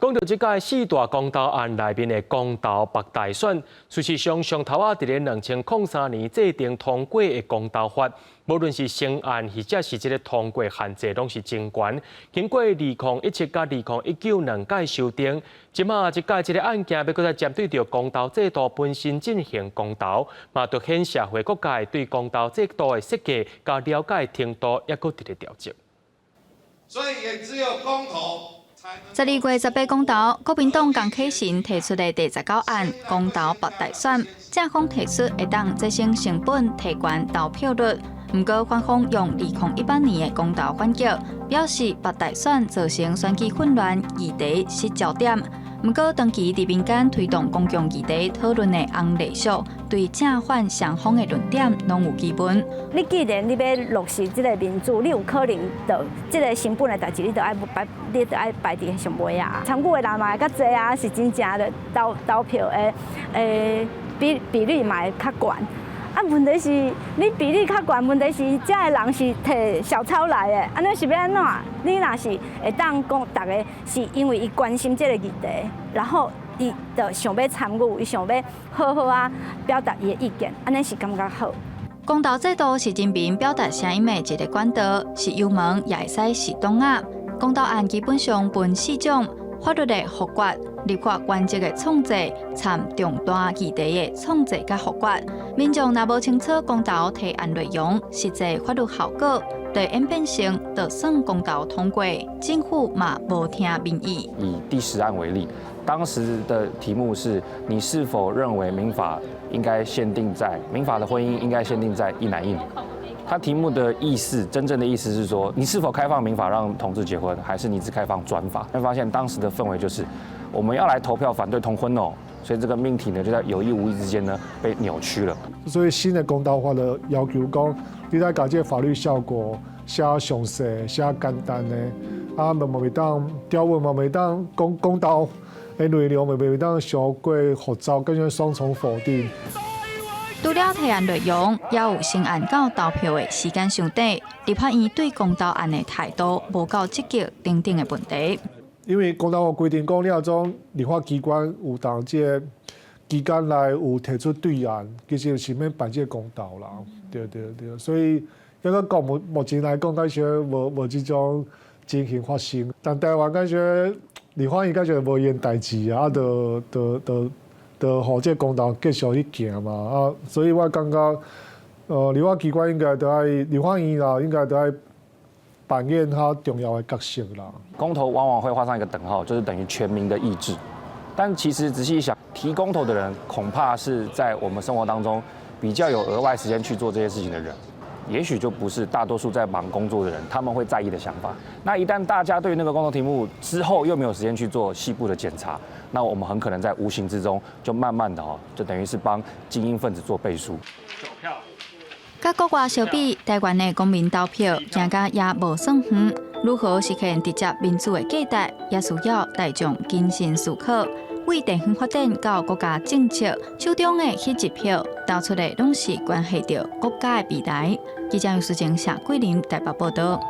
講到這屆四大公投案內面的公投北大選，事實上上頭仔佇咧2003年制定通過的公投法，無論是成案或者是這个通過限制，攏是真懸。經過2017佮2019兩屆修訂，這馬這屆這个案件欲閣再針對著公投制度本身進行公投，嘛凸顯社會各界對公投制度的設計佮了解程度，猶閣佇咧調整。所以也只有公投。 12月18公投，國民黨江啟臣提出的第19案公投北大選，正方提出會當節省成本、提懸投票率。毋過反方用2018年的公投反擊，表示北大選造成選舉混亂，議題失焦點。毋過長期佇民間推動公共議題討論的洪麗淑，對正反雙方的論點攏有疑問。你既然你欲落實這个民主，你有可能就這个成本的代誌，你著愛擺佇上尾啊。參與的人嘛會較濟啊，是真正的投投票的比率嘛會較懸。啊，問題是你比例較懸，問題是遮的人是提小抄來的，按呢是欲按怎？你若是會當講，逐个是因為伊關心這个議題，然後伊就想欲參與，伊想欲好好仔表達伊的意見，按呢是感覺好。公投制度是人民表達聲音的一个管道，是油門也會使是擋仔。公投案基本上分四種：法律的複決、立法原則的創制、參重大議題的創制佮複決。民眾若無清楚公投提案內容、實際法律效果，就演變成就算公投通過，政府嘛無聽民意。以第10案為例，當時的題目是：你是否認為民法應該限定在民法的婚姻應該限定在一男一女？他題目的意思，真正的意思是說，你是否開放民法讓同志結婚，還是你只開放專法？會發現當時的氛圍就是，我們要來投票反對同婚哦，所以這個命題呢，就在有意無意之間呢被扭曲了。所以新的公投法的要求講，你來共這个法律效果寫詳細、寫簡單的，啊，嘛袂當條文嘛袂當講公投的內容嘛袂當傷過複雜，變成雙重否定。除了提案內容，也有成案到投票的時間傷短，立法院對公投案的態度無夠積極等等的問題。因為公投法規定講，你若種立法機關有當這个期間內有提出對案，其實是免辦這个公投啦。對對對，所以抑閣講目前來講，感覺無這種情形發生。但台灣感覺立法院感覺無閒代誌啊，就予這个公投繼續去行嘛啊，所以我感覺，立法機關應該都愛立法院啦，應該都愛扮演較重要的角色啦。公投往往會畫上一個等號，就是等於全民的意志。但其實仔細一想，提公投的人恐怕是在我們生活當中比較有額外時間去做這些事情的人，也許就不是大多數在忙工作的人，他們會在意的想法。那一旦大家對那個公投題目之後又沒有時間去做細部的檢查，那我們很可能在無形之中就慢慢的哦，就等於是幫精英分子做背書。佮國外相比，台灣的公民投票行甲也無算遠，如何實現直接民主的價值，也需要大眾謹慎思考。為地方發展到國家政策，手中的彼一票投出的，攏是關係著國家的未來。記者楊淑靜、謝桂林台北報道。